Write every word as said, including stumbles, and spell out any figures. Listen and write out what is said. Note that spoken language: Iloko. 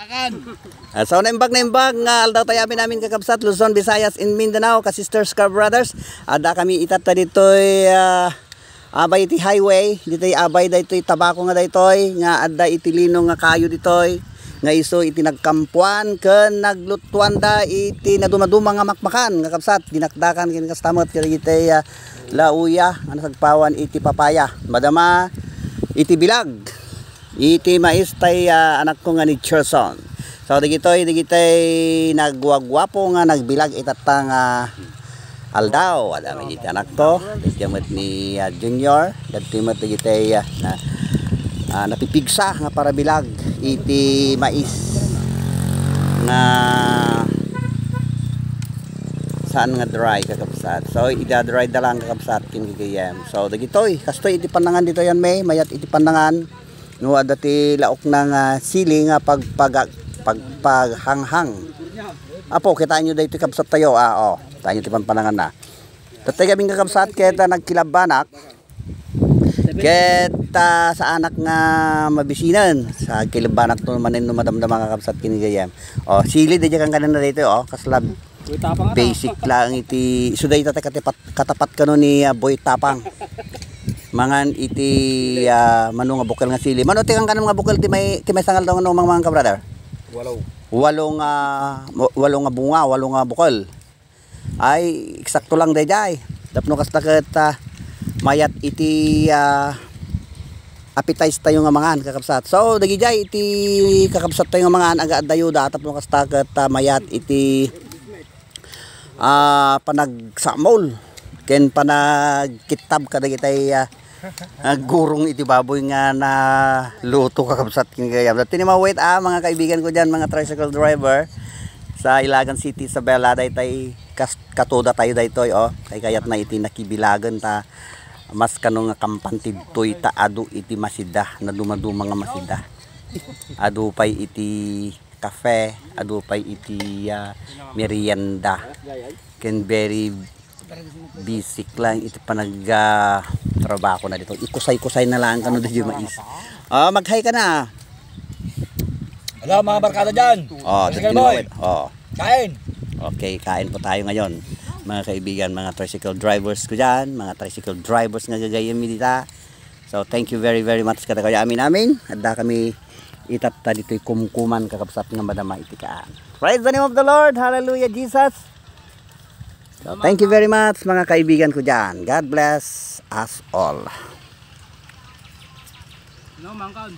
Ah, so, naimbag, naimbag nga aldaw tayo amin-amin, kakabsat, Luzon, Visayas, in Mindanao, ka sisters, ka brothers. Adda kami itatta ditoy, ah, abay iti highway, ditoy abay daytoy tabako nga daytoy, nga adda iti lino nga kayo ditoy, nga isu iti nagkampuan ken naglutuanda iti nadumaduma nga makmakan, kakabsat, dinakdakan ken kasta met kadagiti, ah, lauya nga nasagpawan iti papaya. Madama iti bilag. Iti mais tay, ah, anakko nga ni Cherson. So, dagitoy, dagitoy nagguaguapo nga nagbilag itatta nga aldaw. Adda met iti anakko, dagiti met ni, ah, Junior, dagiti met dagiti, ah, na, ah, napipigsa nga parabilag iti mais nga saan nga dry, kakabsat. So, ida-dry da lang, kakabsat, ken gagayyem. So, dagitoy, kastoy iti pannangan ditoy, yan, may mayat iti pannangan. No, adda ti laokna nga sili nga pag-, pag-, pagpaghanghang. Apo, kitaenyo daytoy kabsat tayo, ah, oh. Kitaenyo ti panpananganna. Tatay kami nga kabsat, ket, ah, nagkilabbanak. Ket, ah, saanak nga mabisinen. Sa kilabbanak to manen no madamdama nga kabsat ken gagayyem. Oh, sili, daydiay kankanenna daytoy, oh. Kasla Boy Tapang ata. Basic lang iti, isu dayta ti katapat, katapat kano ni, ah, Boy Tapang. Mangan iti, ah, mano nga bukel nga sili. Mano ti kankanem nga bukel ti may, ti maysa nga aldaw nga umangmangan ka, brother? Walo. Walo nga, walo nga bunga, walo nga bukel. Ay, eksakto lang daydiay. Tapno kasta ket, ah, mayat iti, ah, appetize tayo nga mangan, kakabsat. So, dagidiay iti kakabsat tayo nga mangan, aga adda ayuda, tapno kasta ket, ah, mayat iti, ah, panagsamol ken panagkittab kadagitay, ah, ah, gurong iti baboy nga naluto, kakabsat, ken gagayyem. Dati ni mawit, ah, mga kaibigan ko diyan, mga tricycle driver sa Ilagan City, Isabela, daytay kas-, katuda tayo daytoy, oh. Kay kayatna iti nakibilagen ta mas kano nga kampan tidtoy ta adu iti masida, nadumaduma nga masida. Adu pay iti kafe, adu pay iti, ah, merienda. Ken very basic lang iti panag, ah, trabaho na dito. Ikusay-kusay na lang kano dito mais. Ah, mag-hi ka na. Hello, mga barkada dyan. Oh, Tricycle boy. Oh. Kain. Okay, kain po tayo ngayon. Mga kaibigan, mga tricycle drivers ko dyan, mga tricycle drivers nga gagayyem mi dita. So, thank you very, very much kadakayo amin-amin. Adda kami itatta ditoy kumkuman, kakabsat, nga madama iti kaan. Praise the name of the Lord. Hallelujah, Jesus. So, thank you very much, mga kaibigan ko dyan. God bless us all. No, mangkon.